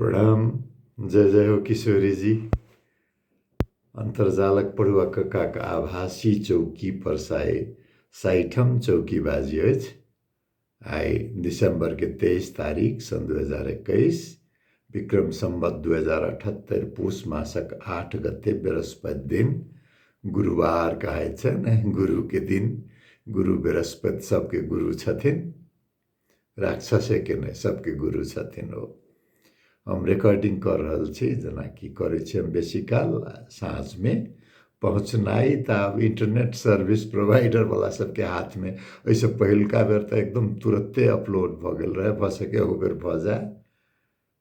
प्रणाम, जय जय हो किशोरीजी। अन्तर्जालक पढ़ुआ कक्काक आभासी चौकी पर 60म चौकीबाजी अछि। आइ दिसम्बरके 23 तारीख सन् 2021, विक्रम सम्वत 2078, पुस मासक 8 गते, बृहस्पति दिन, गुरुवार कहाइ छै ने, गुरुके दिन। गुरु बृहस्पति सबके गुरु छथिन, राक्षसेके नहि, सबके गुरु छथिन ओ। हम रिकॉर्डिंग कऽ रहल छी, जेनाकि करै छी हम बेसी काल साँझमे। पहुँचनाइ तऽ आब इंटरनेट सर्विस प्रोवाइडरवला सबके हाथमे। एहिसँ पहिलुका बेर तऽ एकदम तुरत्ते अपलोड भऽ गेल रहै, भऽ सकै एहू बेर भऽ जाय।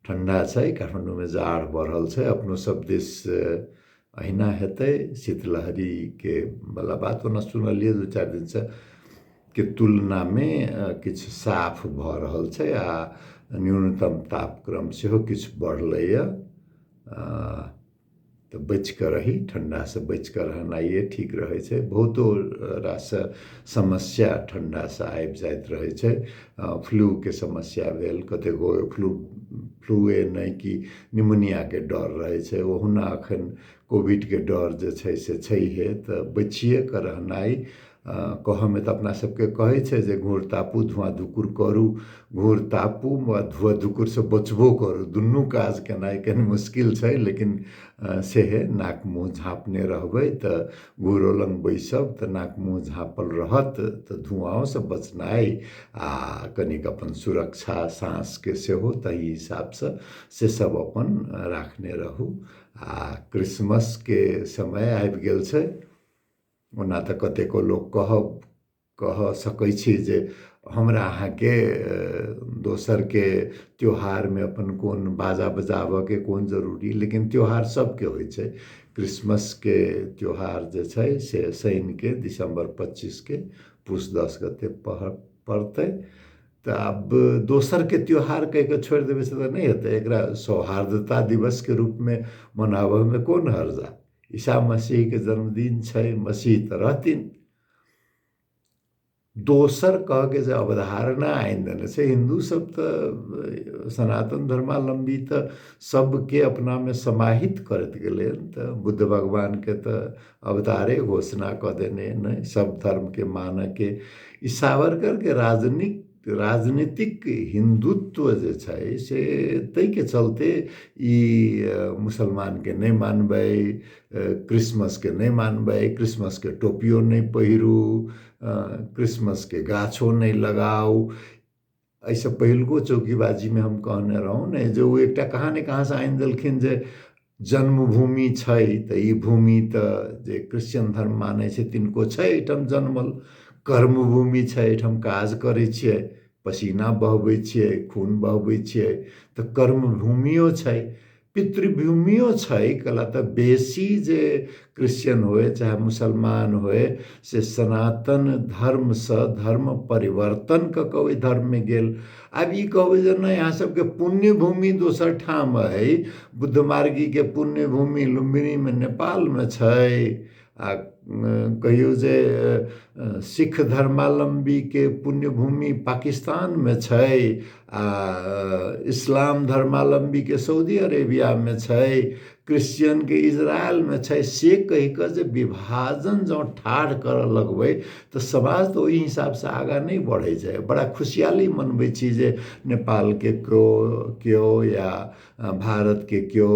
ठण्डा छै काठमाण्डूमे, जाड़ बढ़ल छै, अपनो सब दिस अहिना हेतै शीतलहरीके बला बात। ओना सुनलियै 2-4 दिनसँ के तुलनामे किछु साफ भऽ रहल छै आ न्यूनतम तापक्रम सेहो किछु बढ़लैए। तऽ बचि कऽ रही, ठण्डासँ बचि कऽ रहनाइए ठीक रहै छै। बहुतो रास समस्या ठण्डासँ आबि जाइत रहै छै। फ्लूके समस्या भेल कतेको, फ्लूए नहि कि निमोनियाके डर रहै छै, ओहुना एखन कोविडके डर जे छै से छैहे। तऽ बचिए कऽ रहनाइ, कहऽमे तऽ अपना सबके कहै छै जे घूर तापू धुआँ धुकुर करू। घूर तापू वा धुआँ धुकुरसँ बचबो करू, दुनू काज केनाइ कनि मुश्किल छै, लेकिन सेहे नाक मुँह झाँपने रहबै तऽ घूरो लग बैसब तऽ नाक मुँह झाँपल रहत तऽ धुआँओसँ बचनाइ आ कनिक अपन सुरक्षा साँसके सेहो ताहि हिसाबसँ से सब अपन राखने रहू। आ क्रिसमसके समय आबि गेल छै। ओना तऽ कतेको लोक कह सकै छी जे हमरा अहाँके दोसरके त्योहारमे अपन कोन बाजा बजाबऽके कोन जरूरी, लेकिन त्योहार सबके होइ छै। क्रिसमसके त्योहार जे छै से शनिके दिसम्बर 25के पुस 10 गते पड़तै। तऽ आब दोसरके त्योहार कहि कऽ छोड़ि देबै से तऽ नहि हेतै, एकरा सौहार्दता दिवसके रूपमे मनाबऽमे कोन हर्जा। ईसा मसीहके जन्मदिन छै, मसीह तऽ रहथिन। दोसर कहके जे अवधारणा आनि देने छै हिन्दू सब, तऽ सनातन धर्मावलम्बी तऽ सबके अपनामे समाहित करैत गेलै। तऽ बुद्ध भगवानके तऽ अवतारे घोषणा कऽ देने नहि, सब धर्मके मानऽके। ई सावरकरके राजनीतिक हिन्दुत्व जे छै से ताहिके चलते ई मुसलमानके नहि मानबै, क्रिसमसके नहि मानबै, क्रिसमसके टोपियो नहि पहिरू, क्रिसमसके गाछो नहि लगाउ। एहिसँ पहिलुको चौकीबाजीमे हम कहने रहौँ ने जे ओ एकटा कहाँ ने कहाँसँ आनि देलखिन जे जन्मभूमि छै, तऽ ई भूमि तऽ जे क्रिश्चियन धर्म मानै छै तिनको छै एहिठाम जन्मल। कर्मभूमि छै, एहिठाम काज करै छियै, पसीना बहबै छियै, खून बहबै छियै, तऽ कर्मभूमियो छै, पितृभूमियो छै। कला तऽ बेसी जे क्रिश्चियन होए चाहे मुसलमान होए से सनातन धर्मसँ धर्म परिवर्तन कऽ कऽ ओहि धर्ममे गेल। आब ई कहबै जे नहि, अहाँ सबके पुण्यभूमि दोसर ठाम अइ, बुद्ध मार्गीके पुण्यभूमि लुम्बिनीमे नेपालमे छै, आ कहियौ जे सिख धर्मावलम्बीके पुण्यभूमि पाकिस्तानमे छै, आ इस्लाम धर्मावलम्बीके सऊदी अरेबियामे छै, क्रिश्चियनके इजरायलमे छै, से कहि कऽ जे विभाजन जँ ठाढ़ करऽ लगबै तऽ समाज तऽ ओहि हिसाबसँ आगाँ नहि बढ़ै छै। बड़ा खुशहाली मनबै छी जे नेपालके केओ या भारतके केओ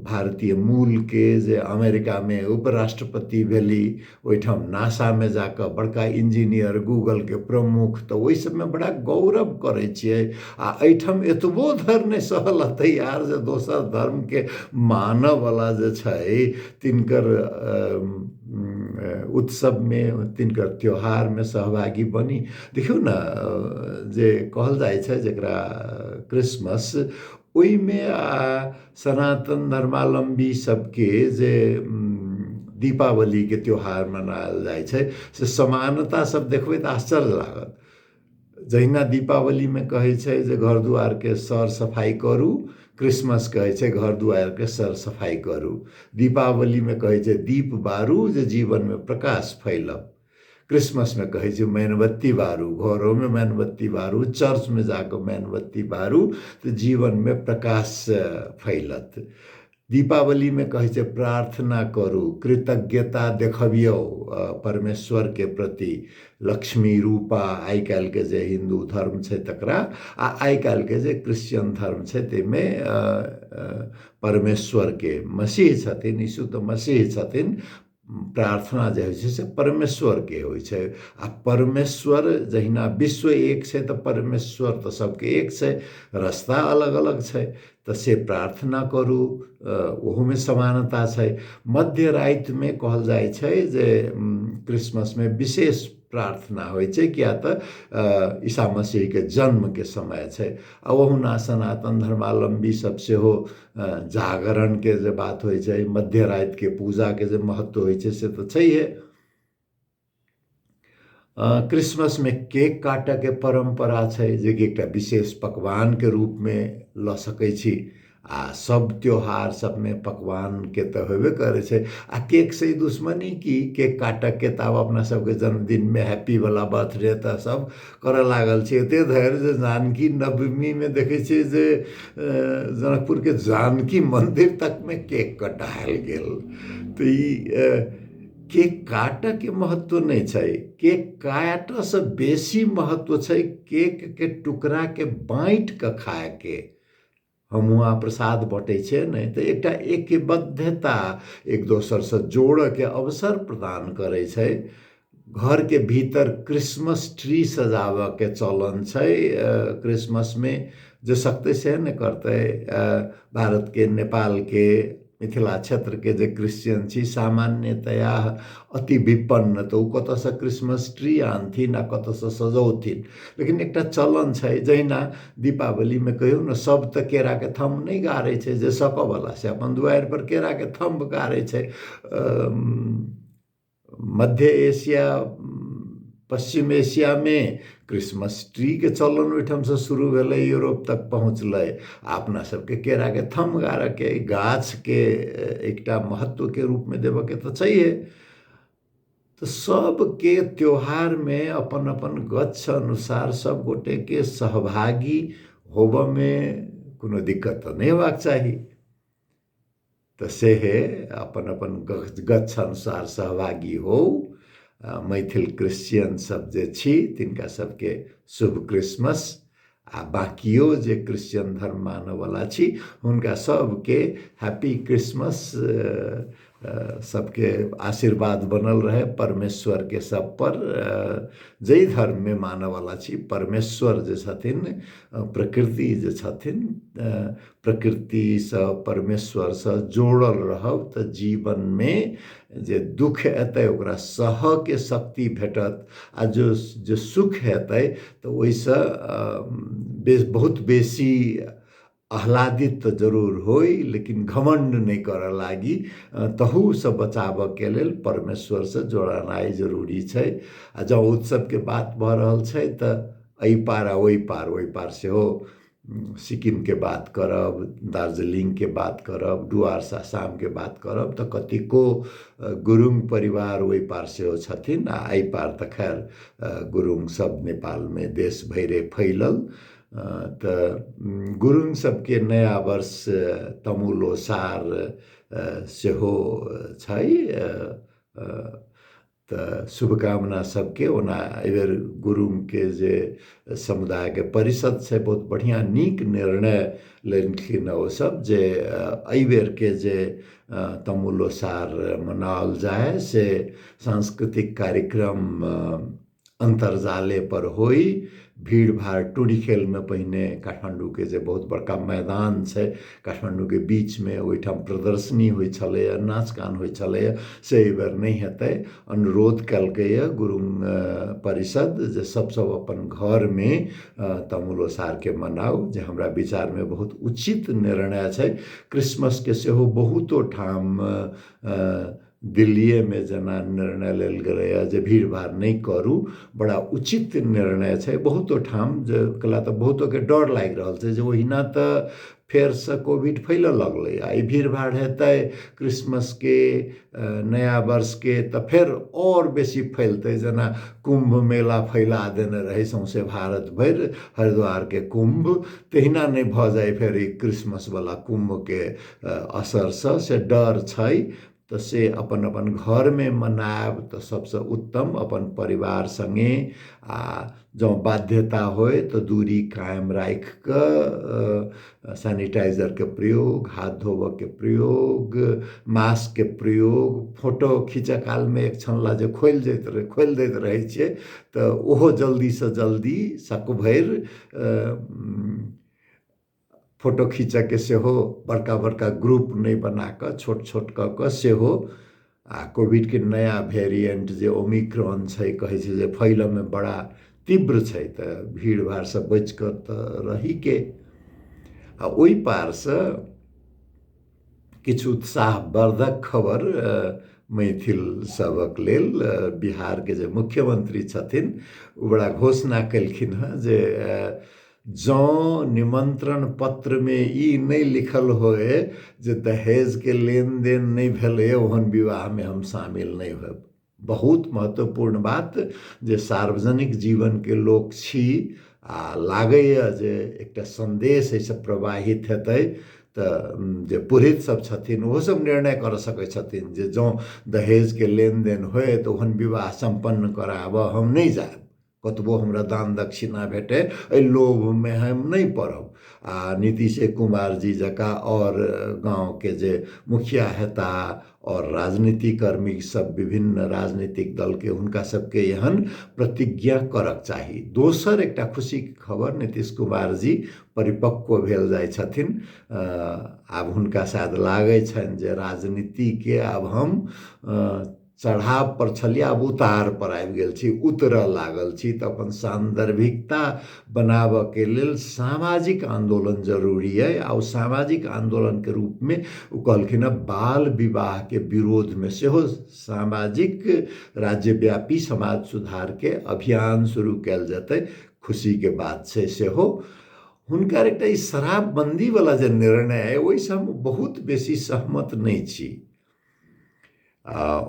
भारतीय मूलके जे अमेरिकामे उपराष्ट्रपति भेली, ओहिठाम नासामे जाकऽ बड़का इंजीनियर, गूगलके प्रमुख, तऽ ओहि सबमे बड़ा गौरव करै छियै। आ एहिठाम एतबो धरि नहि सहल तैयार जे दोसर धर्मके मानऽवला जे छै तिनकर उत्सवमे, तिनकर त्योहारमे सहभागी बनी। देखियौ ने जे कहल जाइ छै जकरा क्रिसमस, ओहिमे आ सनातन धर्मावलम्बी सबके जे दीपावलीके त्योहार मनायल जाइ छै से समानता सब देखबै तऽ आश्चर्य लागत। जहिना दीपावलीमे कहै छै जे घर दुआरके सर सफाइ करू, क्रिसमस कहै छै घर दुआरके सर सफाइ करू। दीपावलीमे कहै छै दीप बारू जे जीवनमे प्रकाश फैलब, क्रिसमसमे कहै छै मैनबत्ती बारू, घरोमे मैनबत्ती बारू, चर्चमे जाकऽ मैनबत्ती बारू, तऽ जीवनमे प्रकाश फैलत। दीपावलीमे कहै छै प्रार्थना करू, कृतज्ञता देखबियौ परमेश्वरके प्रति। लक्ष्मी रूपा आइ काल्हिके जे हिन्दू धर्म छै तकरा, आ आइ काल्हिके जे क्रिश्चियन धर्म छै ताहिमे परमेश्वरके मसीह छथिन, यीशु तऽ मसीह छथिन। प्रार्थना जे होइ छै से परमेश्वरके होइ छै, आ परमेश्वर जहिना विश्व एक छै तऽ परमेश्वर तऽ सबके एक छै, रास्ता अलग अलग छै, तऽ से प्रार्थना करू, ओहूमे समानता छै। मध्य रातिमे कहल जाइ छै जे क्रिसमसमे विशेष प्रार्थना होइ छै, किया तऽ ईसा मसीहके जन्मके समय छै। आ ओहुना सनातन धर्मावलम्बी सब सेहो जागरणके जे बात होइ छै, मध्य रातिके पूजाके जे महत्व होइ छै से तऽ छैहे। क्रिसमसमे केक काटऽके परम्परा छै, जेकि एकटा विशेष पकवानके रूपमे लऽ सकै छी। आ सब त्योहार सबमे पकवानके तऽ होबे करै छै। आ केकसँ ई दुश्मनी की, केक काटऽके तऽ आब अपना सबके जन्मदिनमे हैप्पीवला बर्थडे तऽ सब करऽ लागल छै। एते धरि जे जानकी नवमीमे देखै छियै जे जनकपुरके जानकी मन्दिर तकमे केक कटायल गेल। तऽ ई केक काटऽके महत्व नहि छै, केक काटऽसँ बेसी महत्व छै केकके टुकड़ाके बाँटि कऽ खायके। हम हुआँ प्रसाद बँटै छियै ने, तऽ एकटा ऐक्यबद्धता एक दोसरसँ जोड़ऽके अवसर प्रदान करै छै। घरके भीतर क्रिसमस ट्री सजाबऽके चलन छै। क्रिसमसमे जे सकतै से ने करतै। भारतके, नेपालके, मिथिला क्षेत्रके जे क्रिश्चियन छी सामान्यतया अति विपन्न, तऽ ओ कतऽसँ क्रिसमस ट्री आनथिन आ कतऽसँ सजौथिन, लेकिन एकटा चलन छै। जहिना दीपावलीमे कहियौ ने, सब तऽ केराके थम्ब नहि गाड़ै छै, जे सकऽवला से अपन दुआरिपर केराके थम्ब गाड़ै छै। मध्य एशिया, पश्चिम एशियामे क्रिसमस ट्रीके चलन ओहिठामसँ शुरू भेलै, यूरोप तक पहुँचलै। आ अपना सबके केराके थम्ब गाड़ऽके, गाछके एकटा महत्वके रूपमे देबऽके तऽ छैहे। तऽ सबके त्योहारमे अपन अपन गच्छ अनुसार सब गोटेके सहभागी होबऽमे कोनो दिक्कत तऽ नहि हेबाक चाही। तऽ सेहे अपन अपन गच्छ अनुसार सहभागी होउ। मैथिल क्रिश्चियन सब जे छी तिनका सबके शुभ क्रिसमस, आ बाकियो जे क्रिश्चियन धर्म मानऽवला छी हुनका सबके हैप्पी क्रिसमस। सबके आशीर्वाद बनल रहे परमेश्वर के सब पर। जाहि धर्ममे मानऽवला छी परमेश्वर जे छथिन, प्रकृति जे छथिन, प्रकृतिसँ परमेश्वरसँ जोड़ल रहब तऽ जीवनमे जे दुःख एतै ओकरा सहऽके शक्ति भेटत, आ जो जे सुख हेतै तऽ ओहिसँ बहुत बेसी आह्लादित तऽ जरूर होइ, लेकिन घमण्ड नहि करऽ लागी। तहूसँ बचाबऽके लेल परमेश्वरसँ जोड़नाइ जरूरी छै। आ जँ उत्सवके बात भऽ रहल छै तऽ एहि पार आ ओहि पार, ओहि पार सेहो सिक्किमके बात करब, दार्जिलिंगके बात करब, डुआर्स आसामके बात करब, तऽ कतेको गुरुङ परिवार ओहि पार सेहो छथिन। आ एहि पार तऽ खैर गुरुङ सब नेपालमे देश भरिए फैलल। तऽ गुरुङ सबके नया वर्ष तमु लोसार सेहो छै। तऽ शुभकामना सबके। ओना एहिबेर गुरुङके जे समुदायके परिषद छै बहुत बढ़िआँ नीक निर्णय लेलखिन ओसब जे एहिबेरके जे तमु लोसार मनाओल जाय से सांस्कृतिक कार्यक्रम अन्तर्जाले पर होइ। भीड़ भाड़ टुरी खेलमे पहिने काठमाण्डूके जे बहुत बड़का मैदान छै काठमाण्डूके बीचमे, ओहिठाम प्रदर्शनी होइ छलैए, नाच गान होइ छलैए, से एहिबेर नहि हेतै। अनुरोध केलकैए गुरुङ परिषद जे सब सब अपन घरमे तमु लोसारके मनाउ, जे हमरा विचारमे बहुत उचित निर्णय छै। क्रिसमसके सेहो बहुतो ठाम दिल्लीएमे जेना निर्णय लेल गेलैए जे भीड़ भाड़ नहि करू, बड़ा उचित निर्णय छै। बहुतो ठाम जे कला तऽ बहुतोके डर लागि रहल छै जे ओहिना तऽ फेरसँ कोविड फैलऽ लगलै आ ई भीड़ भाड़ हेतै क्रिसमसके, नया वर्षके, तऽ फेर आओर बेसी फैलतै। जेना कुम्भ मेला फैला देने रहै सौंसे भारत भरि हरिद्वारके कुम्भ, तहिना नहि भऽ जाय फेर ई क्रिसमसवला कुम्भके असरसँ, से डर छै। तऽ से अपन अपन घरमे मनायब तऽ सबसँ उत्तम, अपन परिवार सङ्गे, आ जँ बाध्यता होय तऽ दूरी कायम राखि कऽ, सैनिटाइजरके प्रयोग, हाथ धोबऽके प्रयोग, मास्कके प्रयोग, फोटो खींचऽ कालमे एक क्षण ला जे खोलि दैत खोलि दैत रहै छियै तऽ ओहो जल्दीसँ जल्दी सकभरि फोटो खींचऽके सेहो बड़का बड़का ग्रुप नहि बनाकऽ छोट छोट कऽ कऽ सेहो। आ कोविडके नया वेरिएंट जे ओमिक्रॉन छै, कहै छै जे फैलऽमे बड़ा तीव्र छै, तऽ भीड़ भाड़सँ बचि कऽ तऽ रहीके। आ ओहि पारसँ किछु उत्साहवर्धक खबर मैथिल सभक लेल, बिहारके जे मुख्यमंत्री छथिन ओ बड़ा घोषणा केलखिन हँ जे जँ निमंत्रण पत्रमे ई नहि लिखल होय जे दहेजके लेनदेन नहि भेलै, ओहन विवाहमे हम शामिल नहि होयब। बहुत महत्वपूर्ण बात जे सार्वजनिक जीवनके लोक छी आ लागैए जे एकटा सन्देश एहिसँ प्रवाहित हेतै, तऽ जे पुरोहित सब छथिन ओहो सब निर्णय कर सकै छथिन जे जँ दहेजके लेनदेन होय तऽ ओहन विवाह सम्पन्न कराबऽ हम नहि जायब, कतबो हमरा दान दक्षिणा भेटै एहि लोभमे हम नहि पड़ब। आ नीतीशे कुमार जी जकाँ आओर गाँवके जे मुखिया हेता आओर राजनीतिकर्मी सब विभिन्न राजनीतिक दलके, हुनका सबके एहन प्रतिज्ञा करक चाही। दोसर एकटा खुशीके खबर, नीतीश कुमार जी परिपक्व भेल जाइ छथिन। आब हुनका शायद लागै छनि जे राजनीतिके आब हम चढ़ाव पर छलियै, आब उतार पर आबि गेल छी, उतरऽ लागल छी, तऽ अपन सान्दर्भिकता बनाबऽके लेल सामाजिक आन्दोलन जरूरी अइ। आ ओ सामाजिक आन्दोलनके रूपमे ओ कहलखिन हँ बाल विवाहके विरोधमे सेहो सामाजिक राज्यव्यापी समाज सुधारके अभियान शुरू कयल जेतै। खुशीके बात छै सेहो। हुनकर एकटा ई शराबबन्दीवला जे निर्णय अइ ओहिसँ हम बहुत बेसी सहमत नहि छी।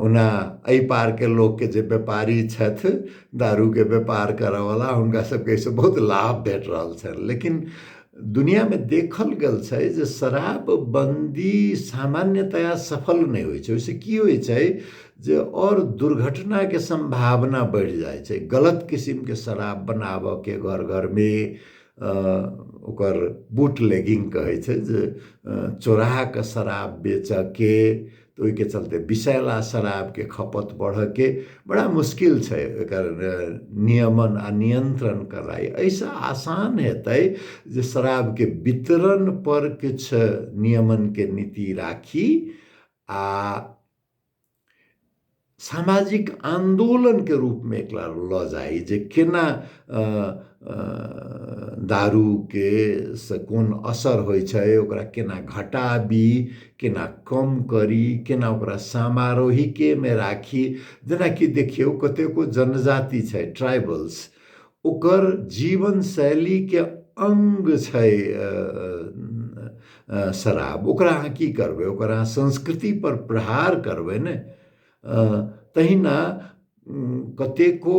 ओना एहि पारके लोकके जे व्यापारी छथि, दारूके व्यापार करऽवला, हुनका सबके एहिसँ बहुत लाभ भेट रहल छनि, लेकिन दुनियामे देखल गेल छै जे शराबबन्दी सामान्यतया सफल नहि होइ छै। ओहिसँ की होइ छै जे आओर दुर्घटनाके सम्भावना बढ़ि जाइ छै। गलत किसिमके शराब बनाबऽके घर घरमे, ओकर बूट लेगिंग कहै छै जे चोरा कऽ शराब बेचऽके, तऽ ओहिके चलते विषैला शराबके खपत बढ़ऽके बड़ा मुश्किल छै। एकर नियमन आ नियंत्रण कराइ एहिसँ आसान हेतै जे शराबके वितरण पर किछु नियमनके नीति राखी आ सामाजिक आन्दोलनके रूपमे एकरा लऽ जाइ जे केना दारूके से कोन असर होइ छै, ओकरा केना घटाबी, केना कम करी, केना ओकरा समारोहिकेमे राखी। जेनाकि देखियौ कतेको जनजाति छै, ट्राइबल्स, ओकर जीवनशैलीके अङ्ग छै शराब, ओकरा अहाँ की करबै? ओकर अहाँ संस्कृति पर प्रहार करबै ने। तहिना कतेको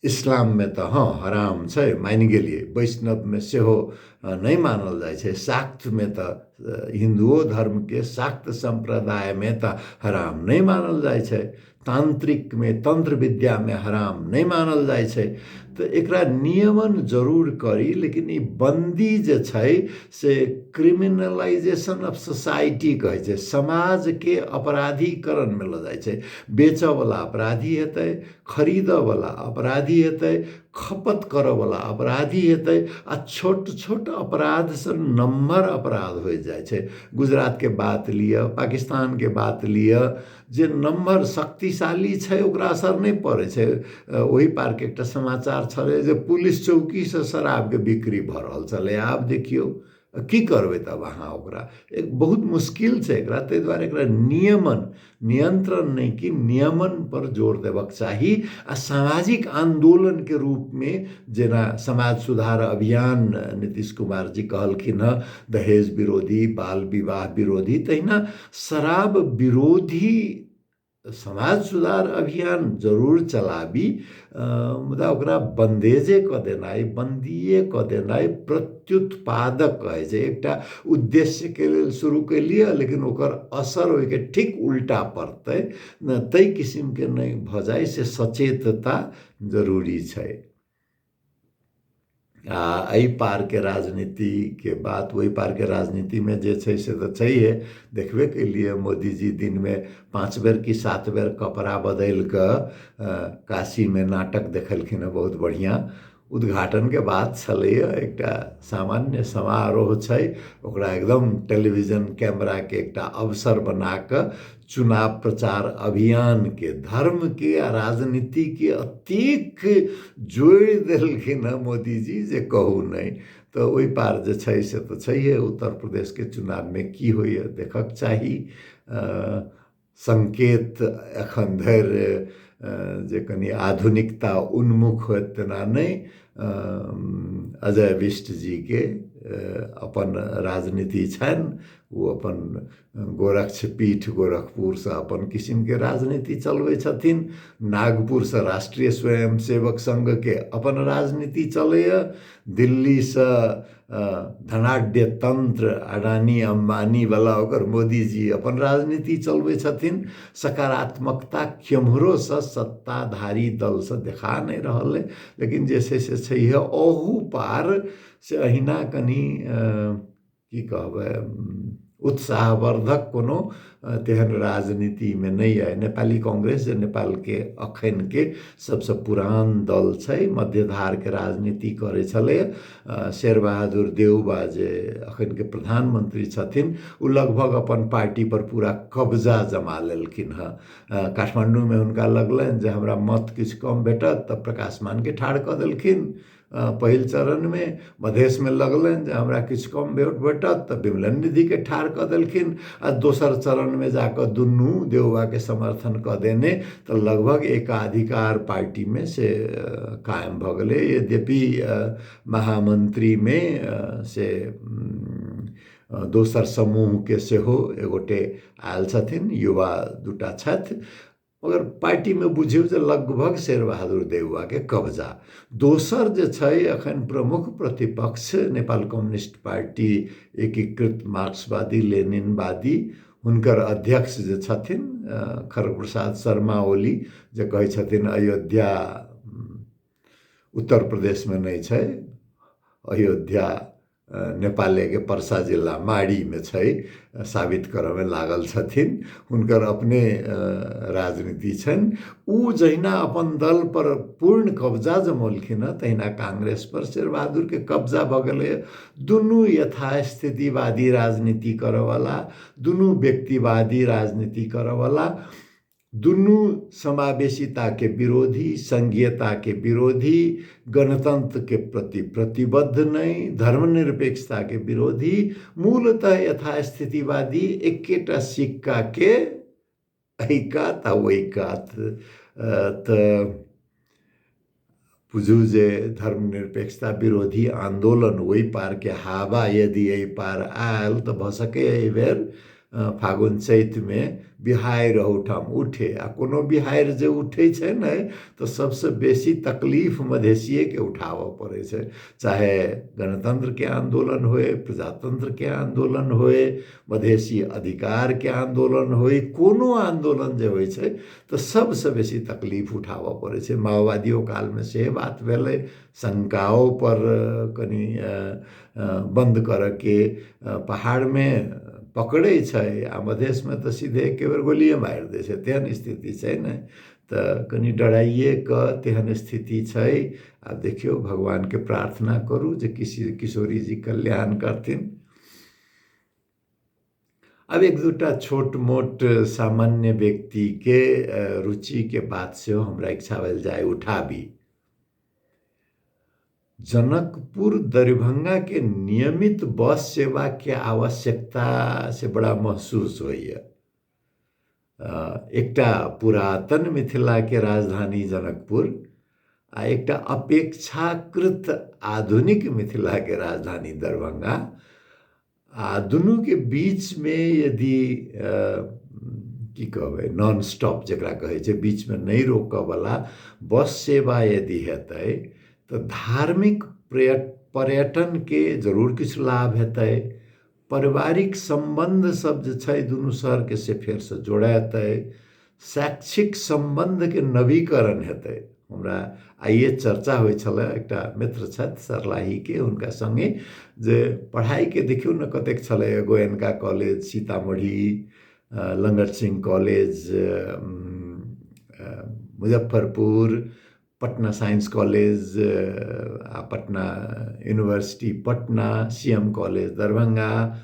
इस्लाममे तऽ हँ हराम छै, मानि गेलियै, वैष्णवमे सेहो नहि मानल जाइ छै, शाक्तमे तऽ हिन्दुओ धर्मके शाक्त सम्प्रदायमे तऽ हराम नहि मानल जाइ छै, तांत्रिकमे तंत्र विद्यामे हराम नहि मानल जाइ छै। तऽ एकरा नियमन जरूर करी, लेकिन ई बन्दी जे छै से क्रिमिनलाइजेशन ऑफ सोसाइटी कहै छै, समाजके अपराधीकरणमे लऽ जाइ छै। बेचऽवला अपराधी हेतै, खरीदऽवला अपराधी हेतै, खपत करऽवला अपराधी हेतै, आ छोट छोट अपराधसँ नम्हर अपराध होइ जाइ छै। गुजरातके बात लिअ, पाकिस्तानके बात लिअ, जे नम्हर शक्तिशाली छै ओकरा असर नहि पड़ै छै। ओहि पारके एकटा समाचार छलै जे पुलिस चौकीसँ शराबके बिक्री भऽ रहल छलै। आब देखियौ की करबै तब अहाँ ओकरा? एक बहुत मुश्किल छै एकरा। ताहि दुआरे एकरा नियमन, नियंत्रण नहि कि नियमन पर जोर देबक चाही। आ सामाजिक आंदोलन के रूप में जेना समाज सुधार अभियान नीतीश कुमार जी कहलखिन हँ, दहेज विरोधी, बाल विवाह विरोधी, तहिना शराब विरोधी समाज सुधार अभियान जरूर चलाबी, मुदा ओकरा बन्देजे कऽ देनाइ, बन्दिए कऽ देनाइ प्रत्युत्पादक कहै छै। एकटा उद्देश्यके लेल शुरू केलियै लेकिन ओकर असर ओहिके ठीक उल्टा पड़तै, ताहि किसिमके नहि भऽ जाय से सचेतता जरूरी छै। आ एहि पारके राजनीतिके बात, ओहि पारके राजनीतिमे जे छै से तऽ छैहे, देखबे केलियै मोदीजी दिनमे 5 बेर कि 7 बेर कपड़ा बदलि कऽ काशीमे नाटक देखेलखिन हँ। बहुत बढ़िआँ उद्घाटनके बात छलैए, एकटा सामान्य समारोह छै, ओकरा एकदम टेलीविजन कैमराके एकटा अवसर बना कऽ चुनाव प्रचार अभियानके, धर्मके आ राजनीतिके अतेक जोड़ि देलखिन हँ मोदीजी जे कहू नहि। तऽ ओहि पार जे छै से तऽ छैहे। उत्तर प्रदेशके चुनावमे की होइए देखक चाही। संकेत एखन धरि जे कनि आधुनिकता उन्मुख होयत तेना नहि। अजय बिष्ट जीके अपन राजनीति छनि, ओ अपन गोरक्षपीठ गोरखपुरसँ अपन किसिमके राजनीति चलबै छथिन, नागपुरसँ राष्ट्रीय स्वयं सेवक संघके अपन राजनीति चलैए, दिल्लीसँ धनाढ्य तंत्र अडानी अम्बानी वाला ओकर मोदीजी अपन राजनीति चलबै छथिन। सकारात्मकता केम्हरोसँ सत्ताधारी दलसँ देखा नहि रहल अइ, लेकिन जे छै से छैहे। अहू पार से अहिना कनि की कहबै उत्साहवर्धक कोनो तेहन राजनीतिमे नहि अइ। नेपाली कांग्रेस जे नेपालके अखनके सबसँ पुरान दल छै, मध्यधारके राजनीति करै छलै। शेरबहादुर देउबा जे अखनके प्रधानमन्त्री छथिन ओ लगभग अपन पार्टी पर पूरा कब्जा जमा लेलखिन हँ। काठमाण्डूमे हुनका लगलनि जे हमरा मत किछु कम भेटत तऽ प्रकाश मानके ठाढ़ कऽ देलखिन पहिल चरणमे। मधेशमे लगलनि जे हमरा किछु कम वोट भेटत तऽ विमलन निधिके ठाढ़ कऽ देलखिन, आ दोसर चरणमे जाकऽ दुनू देउबाके समर्थन कऽ देने तऽ लगभग एकाधिकार पार्टीमे से कायम भऽ गेलै। यद्यपि महामन्त्रीमे से दोसर समूहके सेहो एगोटे आयल छथिन, युवा दूटा छथि, मगर पार्टीमे बुझियौ जे लगभग शेरबहादुर देउवाके कब्जा। दोसर जे छै अखन प्रमुख प्रतिपक्ष नेपाल कम्युनिस्ट पार्टी एकीकृत मार्क्सवादी लेनिनवादी, हुनकर अध्यक्ष जे छथिन खड़ग प्रसाद शर्मा ओली, जे कहै छथिन अयोध्या उत्तर प्रदेशमे नहि छै, अयोध्या नेपालेके परसा जिला माड़ीमे छै, साबित करऽमे लागल छथिन। हुनकर अपने राजनीति छनि। ओ जहिना अपन दल पर पूर्ण कब्जा जमौलखिन हँ तहिना कांग्रेस पर शेरबहादुरके कब्जा भऽ गेलै। दुनू यथास्थितिवादी राजनीति करऽवला, दुनू व्यक्तिवादी राजनीति करऽवला, दुनू समावेशिता के विरोधी, संघीयता के विरोधी, गणतंत्र के प्रति प्रतिबद्ध नहीं, धर्मनिरपेक्षता के विरोधी, मूलतः यथास्थितिवादी, एकेटा सिक्का के एहि कात आ ओहि कात। तऽ बुझू जे धर्मनिरपेक्षता विरोधी आन्दोलन ओहि पारके हावा यदि एहि पार आयल तऽ भऽ सकैए एहि बेर फागुन चैतमे बिहाड़ि अहूठाम उठे। आ कोनो बिहाड़ि जे उठै छै ने तऽ सबसँ बेसी तकलीफ मधेशिएके उठाबऽ पड़ै छै, चाहे गणतंत्रके आन्दोलन होय, प्रजातंत्रके आन्दोलन होय, मधेशी अधिकारके आन्दोलन होय, कोनो आन्दोलन जे होइ छै तऽ सबसँ बेसी तकलीफ उठाबऽ पड़ै छै। माओवादियो कालमे से बात भेलै, शङ्काओ पर कनि बन्द करऽके पहाड़मे पकड़ै छै आ मधेशमे तऽ सीधे एके बेर गोलिए मारि दै छै, तेहन स्थिति छै ने। तऽ कनि डराइए कऽ तेहन स्थिति छै। आब देखियौ, भगवानके प्रार्थना करू जे किशोरी जी कल्याण करथिन। आब एक दूटा छोट मोट सामान्य व्यक्तिके रुचिके बात सेहो हमरा इच्छा भेल जाय उठाबी। जनकपुर दरभंगाके नियमित बस सेवाके आवश्यकता से बड़ा महसूस होइए। एकटा पुरातन मिथिलाके राजधानी जनकपुर आ एकटा अपेक्षाकृत आधुनिक मिथिलाके राजधानी दरभंगा, आ दुनूके बीचमे यदि की कहबै नॉन स्टॉप जकरा कहै छै, बीचमे नहि रोकऽवला बस सेवा यदि हेतै तऽ धार्मिक पर्यटनके जरूर किछु लाभ हेतै, पारिवारिक सम्बन्ध सब जे छै दुनू शहरके से फेरसँ जोड़ेतै, शैक्षिक सम्बन्धके नवीकरण हेतै। हमरा आइए चर्चा होइ छलै, एकटा मित्र छथि सर्लाहीके, हुनका सङ्गे जे पढ़ाइके देखियौ ने कतेक छलै, Goenka college Sitamarhi, Langat Singh college Muzaffarpur, Patna science college आ Patna university Patna, C M college Darbhanga,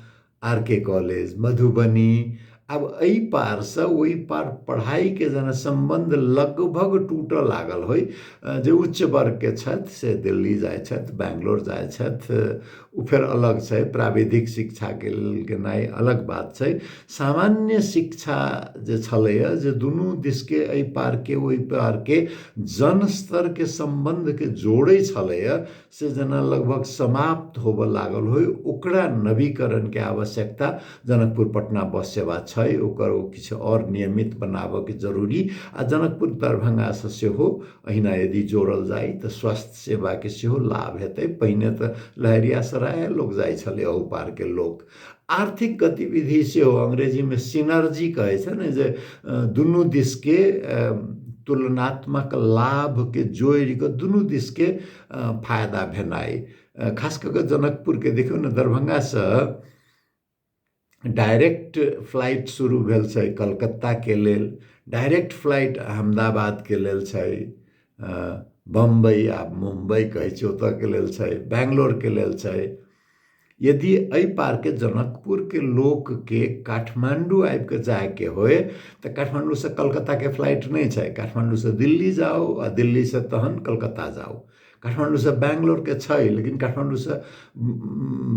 R K college Madhubani. आब एहि पारसँ ओहि पार पढ़ाइके जेना सम्बन्ध लगभग टूटऽ लागल होइ। जे उच्च वर्गके छथि से दिल्ली जाइ छथि, बैंगलोर जाइ छथि, ओ फेर अलग छै, प्राविधिक शिक्षाके लेल गेनाइ अलग बात छै। सामान्य शिक्षा जे छलैए जे दुनू दिसके एहि पारके ओहि पारके जनस्तरके सम्बन्धके जोड़ै छलैए से जेना लगभग समाप्त होबऽ लागल होइ, ओकरा नवीकरणके आवश्यकता जनकपुर पटना बस सेवा छै, ओकर ओ किछु आओर नियमित बनाबऽके जरूरी। आ जनकपुर दरभंगासँ सेहो अहिना यदि जोड़ल जाय तऽ स्वास्थ्य सेवाके सेहो लाभ हेतै। पहिने तऽ लहेरियासराय लोक जाइ छलै अहू पारके लोक। आर्थिक गतिविधि सेहो अंग्रेजीमे सिनर्जी कहै छै ने, जे दुनू दिसके तुलनात्मक लाभके जोड़ि कऽ दुनू दिसके फायदा भेनाइ। खास कऽ कऽ जनकपुरके देखियौ ने, दरभंगासँ डायरेक्ट फ्लाइट शुरू भेल छै कलकत्ताके लेल, डायरेक्ट फ्लाइट अहमदाबादके लेल छै, बम्बई आ मुम्बई कहै छै ओतऽके लेल छै, बैंगलोरके लेल छै। यदि एहि पारके जनकपुरके लोकके काठमाण्डू आबिके जायके होय तऽ काठमाण्डूसँ कलकत्ताके फ्लाइट नहि छै, काठमाण्डूसँ दिल्ली जाउ आ दिल्लीसँ तहन कलकत्ता जाउ। काठमाण्डूसँ बैंगलोरके छै, लेकिन काठमाण्डूसँ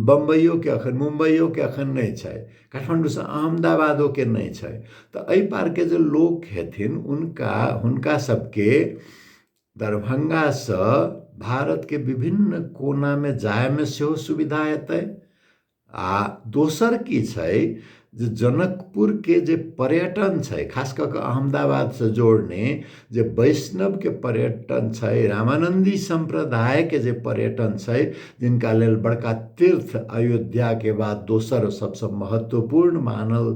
बम्बइयोके अखन, मुम्बइयोके अखन नहि छै, काठमाण्डूसँ अहमदाबादोके नहि छै। तऽ एहि पारके जे लोक हेथिन हुनका सबके दरभंगासँ भारतके विभिन्न कोनामे जायमे सेहो सुविधा हेतै। आ दोसर की छै जे जनकपुरके जे पर्यटन छै, खास कऽ कऽ अहमदाबादसँ जोड़ने जे वैष्णवके पर्यटन छै, रामानन्दी सम्प्रदायके जे पर्यटन छै, जिनका लेल बड़का तीर्थ अयोध्याके बाद दोसर सबसँ महत्वपूर्ण मानल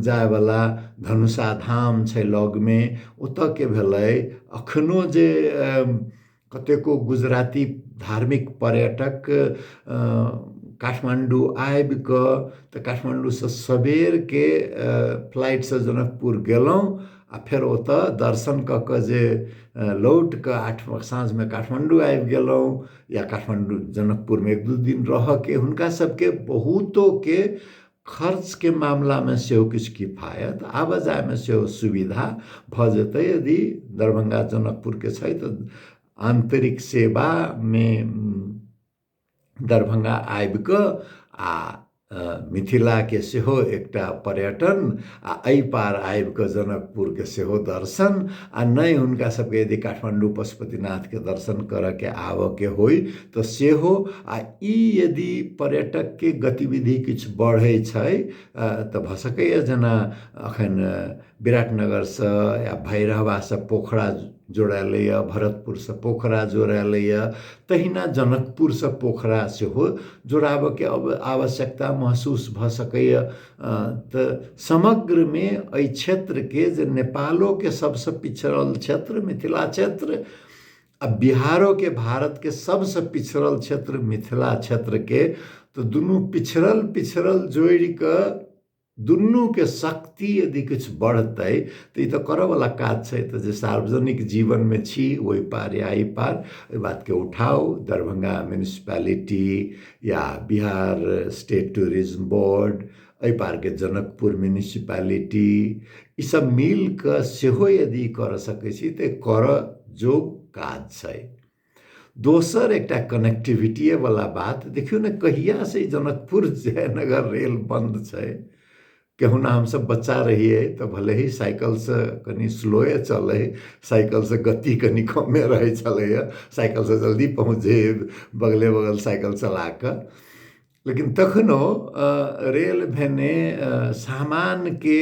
जायवला धनुषा धाम छै लगमे, ओतऽके भेलै। अखनो जे कतेको गुजराती धार्मिक पर्यटक काठमाण्डू आबि कऽ तऽ काठमाण्डूसँ सबेरके फ्लाइटसँ जनकपुर गेलहुँ आ फेर ओतऽ दर्शन कऽ कऽ जे लौट कऽ 8 साँझमे काठमाण्डू आबि गेलहुँ, या काठमाण्डू जनकपुरमे 1-2 दिन रहऽके हुनका सबके बहुतोके खर्चके मामलामे सेहो किछु किफायत, आबऽ जायमे सेहो सुविधा भऽ जेतै। यदि दरभंगा जनकपुरके छै तऽ आन्तरिक सेवामे दरभंगा आबि कऽ आ मिथिलाके सेहो एकटा पर्यटन आ एहि पार आबि कऽ जनकपुरके सेहो दर्शन, आ नहि हुनका सबके यदि काठमाण्डू पशुपतिनाथके दर्शन करऽके आबऽके होइ तऽ सेहो। आ ई यदि पर्यटकके गतिविधि किछु बढ़ै छै तऽ भऽ सकैए जेना अखन विराटनगरसँ या भैरहवासँ पोखरा जोड़ायलैए, भरतपुरसँ पोखरा जोड़ायलैए, तहिना जनकपुरसँ पोखरा सेहो जोड़ाबऽके आवश्यकता महसूस भऽ सकैए। तऽ समग्रमे एहि क्षेत्रके जे नेपालोके सबसँ पिछड़ल क्षेत्र मिथिला क्षेत्र आ बिहारोके भारतके सबसँ पिछड़ल क्षेत्र मिथिला क्षेत्रके, तऽ दुनू पिछड़ल पिछड़ल जोड़ि कऽ दुनूके शक्ति यदि किछु बढ़तै तऽ ई तऽ करऽवला काज छै। तऽ जे सार्वजनिक जीवनमे छी ओहि पार या एहि पार एहि बातके उठाउ। दरभंगा म्युनिसिपैलिटी या बिहार स्टेट टूरिज्म बोर्ड, एहि पारके जनकपुर म्युनिसिपैलिटी, ईसब मिल कऽ सेहो यदि करऽ सकै छी तऽ करऽ जोग काज छै। दोसर एकटा कनेक्टिविटीए वला बात, देखियौ ने कहियासँ ई जनकपुर जयनगर रेल बन्द छै। केहुना हमसब बच्चा रहियै तऽ भले ही साइकिलसँ कनि स्लोए चलै, साइकिलसँ गति कनि कमे रहै छलैए, साइकिलसँ जल्दी पहुँच जइयै बगले बगल साइकिल चला कऽ, लेकिन तखनो रेल भेने सामानके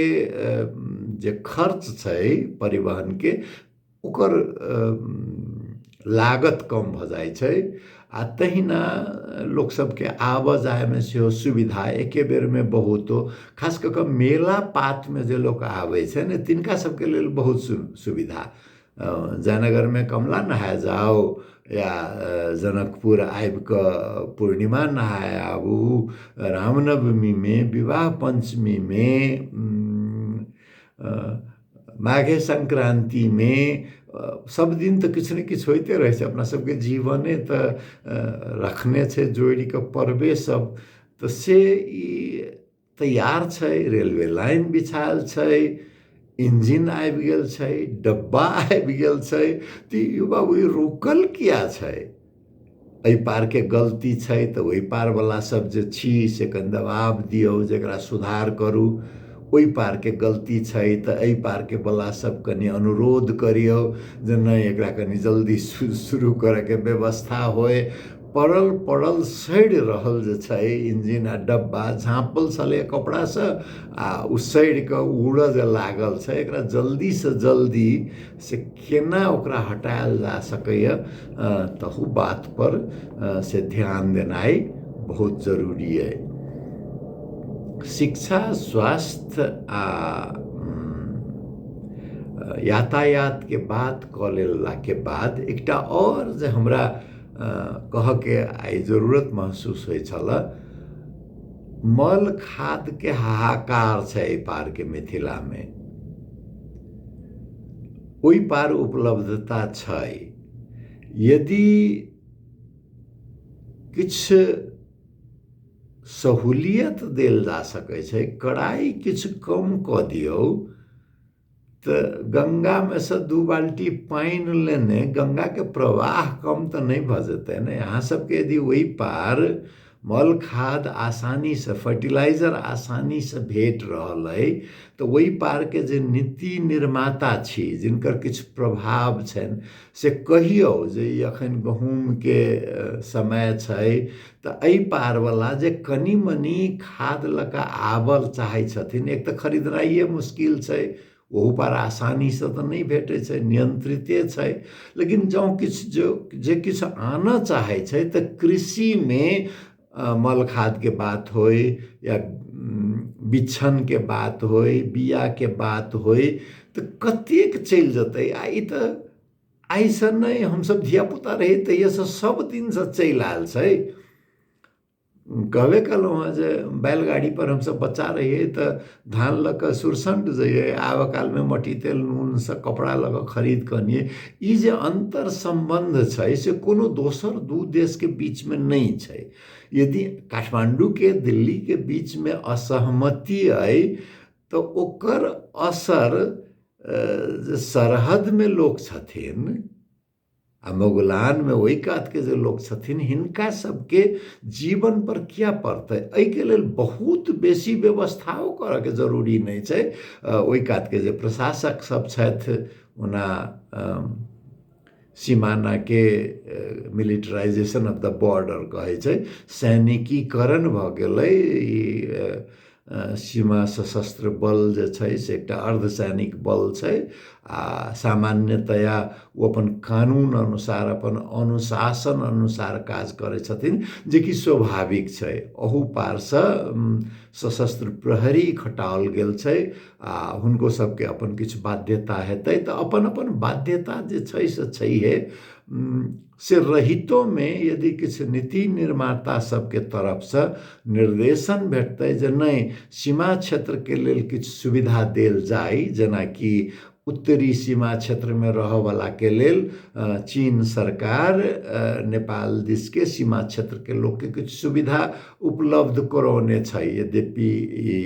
जे खर्च छै परिवहनके ओकर लागत कम भऽ जाइ छै। आ तहिना लोक सबके आबऽ जायमे सेहो सुविधा एके बेरमे बहुतो, खास कऽ कऽ मेला पातमे जे लोक आबै छै ने तिनका सबके लेल बहुत सुविधा। जयनगरमे कमला नहाय जाउ या जनकपुर आबि कऽ पूर्णिमा नहाय आबू, रामनवमीमे, विवाह पञ्चमीमे, माघे संक्रान्तिमे, सब दिन तऽ किछु ने किछु होइते रहै छै। अपना सबके जीवने तऽ रखने छै जोड़ि कऽ पर्वे सब, तऽ से ई तैयार छै, रेलवे लाइन बिछायल छै, इंजिन आबि गेल छै, डब्बा आबि गेल छै, तऽ यौ बाबू ई रुकल किया छै? एहि पारके गलती छै तऽ ओहि पारवला सब जे छी से कनि दबाव दियौ जे एकरा सुधार करू। ओहि पारके गलती छै तऽ एहि पारके वला सब कनि अनुरोध करियौ जे नहि एकरा कनि जल्दी शुरू करैके व्यवस्था होइ। पड़ल पड़ल सड़ि रहल जे छै इंजिन आ डब्बा झाँपल छलै कपड़ासँ आ ओ सड़ि कऽ उड़ऽ जे लागल छै, एकरा जल्दीसँ जल्दी से केना ओकरा हटायल जा सकैए तहू बातपर से ध्यान देनाइ बहुत जरूरी अइ। शिक्षा, स्वास्थ्य आ यातायातके बात कऽ लेलाके बाद एकटा आओर जे हमरा कहऽके आइ जरूरत महसूस होइ छलए, मल खादके हाहाकार छै एहि पारके मिथिलामे, ओहि पार उपलब्धता छै। यदि किछु सहूलियत देल जा सकै छै, कड़ाइ किछु कम कऽ दियौ तऽ गङ्गामे सँ 2 बाल्टी पानि लेने गङ्गाके प्रवाह कम तऽ नहि भऽ जेतै ने। अहाँ सबके यदि ओहि पार मल खाद आसानीसँ, फर्टिलाइजर आसानीसँ भेट रहल अइ तऽ ओहि पारके जे नीति निर्माता छी जिनकर किछु प्रभाव छनि से कहियौ जे ई एखन गहूँमके समय छै तऽ एहि पारवला जे कनि मनि खाद लऽ कऽ आबऽ चाहै छथिन, एक तऽ खरीदनाइए मुश्किल छै, ओहू पार आसानीसँ तऽ नहि भेटै छै, नियंत्रिते छै, लेकिन जँ किछु जे किछु आनऽ चाहै छै तऽ कृषिमे मल खादके बात होइ या बिछनके बात होइ, बियाके बात होइ, तऽ कतेक चलि जेतै। आ ई तऽ आइसँ नहि, हमसब धियापुता रही तहिएसँ सब दिनसँ चलि आयल छै। कहबे कयलहुँ हँ जे बैलगाड़ी पर हमसब बच्चा रहियै तऽ धान लऽ कऽ सुरसंड जइयै, आबऽ कालमे मट्टी तेल नूनसँ कपड़ा लऽ कऽ खरीद कऽ अनियै। ई जे अन्तर सम्बन्ध छै से कोनो दोसर दू देशके बीचमे नहि छै। यदि काठमाण्डूके दिल्लीके बीचमे असहमति अइ तऽ ओकर असर जे सरहदमे लोक छथिन आ मोगलानमे ओहि कातके जे लोक छथिन हिनका सबके जीवन पर किया पड़तै? एहिके लेल बहुत बेसी व्यवस्थाओ करऽके जरूरी नहि छै। ओहि कातके जे प्रशासक सब छथि, ओना सीमानाके मिलिटराइजेशन ऑफ the border कहै छै, सैनिकीकरण भऽ गेलै। ई सीमा सशस्त्र बल जे छै से एकटा अर्धसैनिक बल छै आ सामान्यतया ओ अपन कानून अनुसार, अपन अनुशासन अनुसार काज करै छथिन, जेकि स्वाभाविक छै। अहू पारसँ सशस्त्र प्रहरी खटाओल गेल छै आ हुनको सबके अपन किछु बाध्यता हेतै, तऽ अपन अपन बाध्यता जे छै से छैहे। से रहितोमे यदि किछु नीति निर्माता सबके तरफसँ निर्देशन भेटतै जे नहि, सीमा क्षेत्रके लेल किछु सुविधा देल जाय, जेनाकि उत्तरी सीमा क्षेत्रमे रहऽवलाके लेल चीन सरकार नेपाल दिसके सीमा क्षेत्रके लोकके किछु सुविधा उपलब्ध करौने छै। यद्यपि ई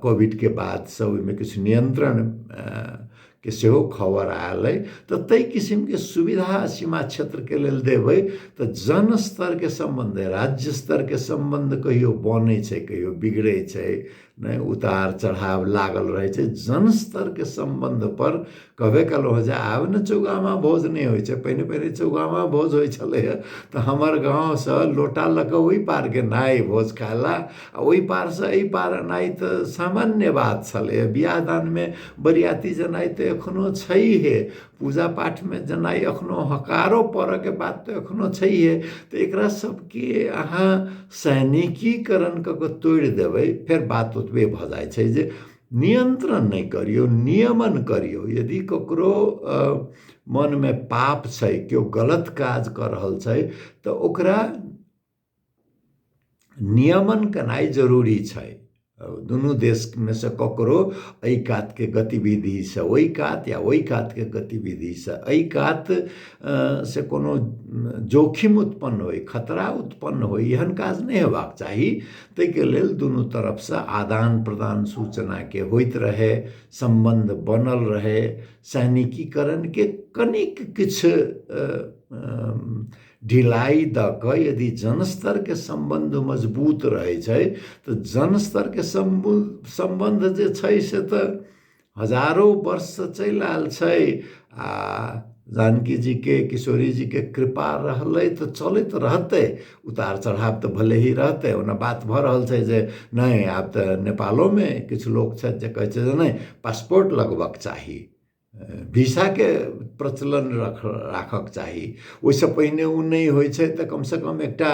कोविडके बादसँ ओहिमे किछु नियंत्रण के सेहो खबर आयल अइ। तऽ ताहि किसिमके सुविधा सीमा क्षेत्रके लेल देबै तऽ जन स्तरके सम्बन्ध, राज्य स्तरके सम्बन्ध कहियो बनै छै, कहियो बिगड़ै छै, नहि उतार चढ़ाव लागल रहै छै। जन स्तरके सम्बन्ध पर कहबे कयलहुँ जे आब ने चौगामा भोज नहि होइ छै, पहिने पहिने चौगामा भोज होइ छलैए तऽ हमर गाँवसँ लोटा लऽ कऽ ओहि पार गेनाइ भोज खाय लए, आ ओहि पारसँ एहि पार एनाइ तऽ सामान्य बात छलैए। बियाह दानमे बरियाती जेनाइ तऽ एखनो छैहे, पूजा पाठमे जेनाइ एखनो हकारो पड़ऽके बात तऽ एखनो छैहे। तऽ एकरा सबके अहाँ सैनिकीकरण कऽ कऽ तोड़ि देबै, फेर बात ओतबे भऽ जाइ छै जे नियन्त्रण नहि करियौ, नियमन करियौ। यदि ककरो मनमे पाप छै, केओ गलत काज कऽ रहल छै, तऽ ओकरा नियमन केनाइ जरूरी छै। दुनू देशमे से ककरो एहि कातके गतिविधिसँ ओहि कात या ओहि कातके गतिविधिसँ एहि कात से कोनो जोखिम उत्पन्न होइ, खतरा उत्पन्न होइ, एहन काज नहि हेबाक चाही। ताहिके लेल दुनू तरफसँ आदान प्रदान सूचनाके होइत रहै, सम्बन्ध बनल रहै, सैनिकीकरणके कनिक किछु ढिलाइ दऽ कऽ यदि जनस्तरके सम्बन्ध मजबूत रहै छै तऽ जनस्तरके सम्बन्ध जे छै से तऽ हजारो वर्षसँ चलि आयल छै। आ जानकी जीके, किशोरी जीके कृपा रहलै तऽ चलैत रहतै, उतार चढ़ाव तऽ भले ही रहतै। ओना बात भऽ रहल छै जे नहि, आब तऽ नेपालोमे किछु लोक छथि जे कहै छै जे नहि, पासपोर्ट लगबक चाही, वीसाके प्रचलन राखक चाही। ओहिसँ पहिने ओ नहि होइ छै तऽ कमसँ कम एकटा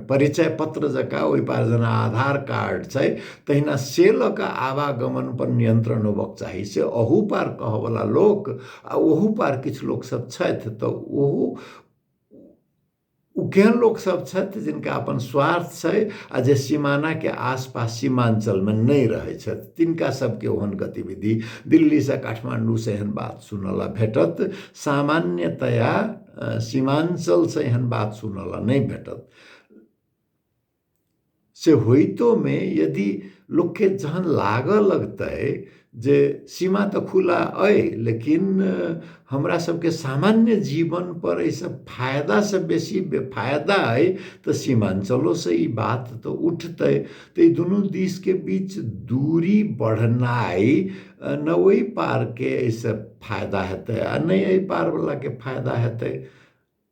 परिचय पत्र जकाँ ओहि पार जेना आधार कार्ड छै तहिना से लऽ कऽ आवागमन पर नियंत्रण होबक चाही। से अहू पार कहऽवला लोक आ ओहू पार किछु लोकसभ छथि, तऽ ओहो ओ केहन लोकसभ छथि जिनका अपन स्वार्थ छै आ जे सीमानाके आसपास सीमाञ्चलमे नहि रहै छथि, तिनका सबके ओहन गतिविधि दिल्लीसँ काठमाण्डूसँ एहन बात सुनऽ भेटत। सामान्यतया सीमाञ्चलसँ एहन बात सुनऽ नहि भेटत। से होइतोमे यदि लोकके जहन लागऽ लगतै जे सीमा तऽ खुला अइ, लेकिन हमरा सबके सामान्य जीवन पर एहिसँ फायदासँ बेसी बेफायदा अइ, तऽ सीमाञ्चलोसँ ई बात तऽ उठतै। तऽ ई दुनू दिसके बीच दूरी बढ़नाइ न ओहि पारके एहिसँ फायदा हेतै आ नहि एहि पारवलाके फायदा हेतै।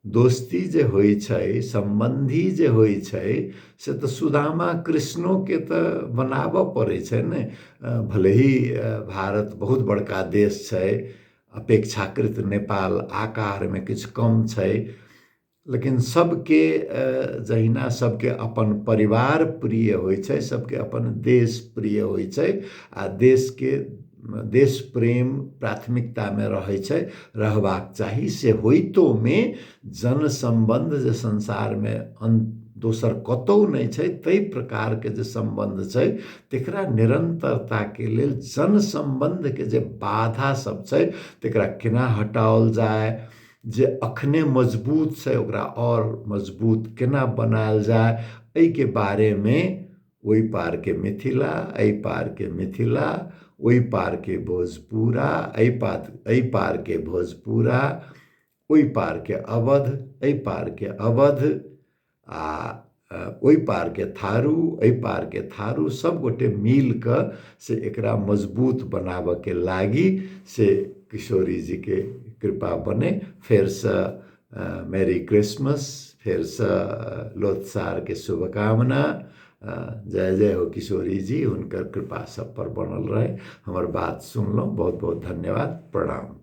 दोस्ती जे होइ छै, सम्बन्धी जे होइ छै, से तऽ सुदामा कृष्णोके तऽ बनाबऽ पड़ै छै ने। भले ही भारत बहुत बड़का देश छै, अपेक्षाकृत नेपाल आकारमे किछु कम छै, लेकिन सबके जहिना सबके अपन परिवार प्रिय होइ छै, सबके अपन देश प्रिय होइ छै, आ देशके देश प्रेम प्राथमिकतामे रहै छै, रहबाक चाही। से होइतोमे जनसम्बन्ध जे संसारमे दोसर कतौ नहि छै, ताहि प्रकारके जे सम्बन्ध छै तकरा निरन्तरताके लेल जनसम्बन्धके जे बाधा सब छै तकरा केना हटाओल जाय, जे अखने मजबूत छै ओकरा आओर मजबूत केना बनायल जाय, एहिके बारेमे ओहि पारके मिथिला, एहि पारके मिथिला, ओहि पारके भोजपुरा, एहि पारके भोजपुरा, ओहि पारके अवध, एहि पारके अवध, आ ओहि पारके थारू, एहि पारके थारू, सब गोटे मिल कऽ से एकरा मजबूत बनाबऽके लागी से किशोरी जीके कृपा बने। फेरसँ मैरी क्रिसमस, फेरसँ लोत्सारके शुभकामना। जय जय हो किशोरी जी, हुनकर कृपा सब पर बनल रहे। हमर बात सुनलहुँ, बहुत बहुत धन्यवाद, प्रणाम।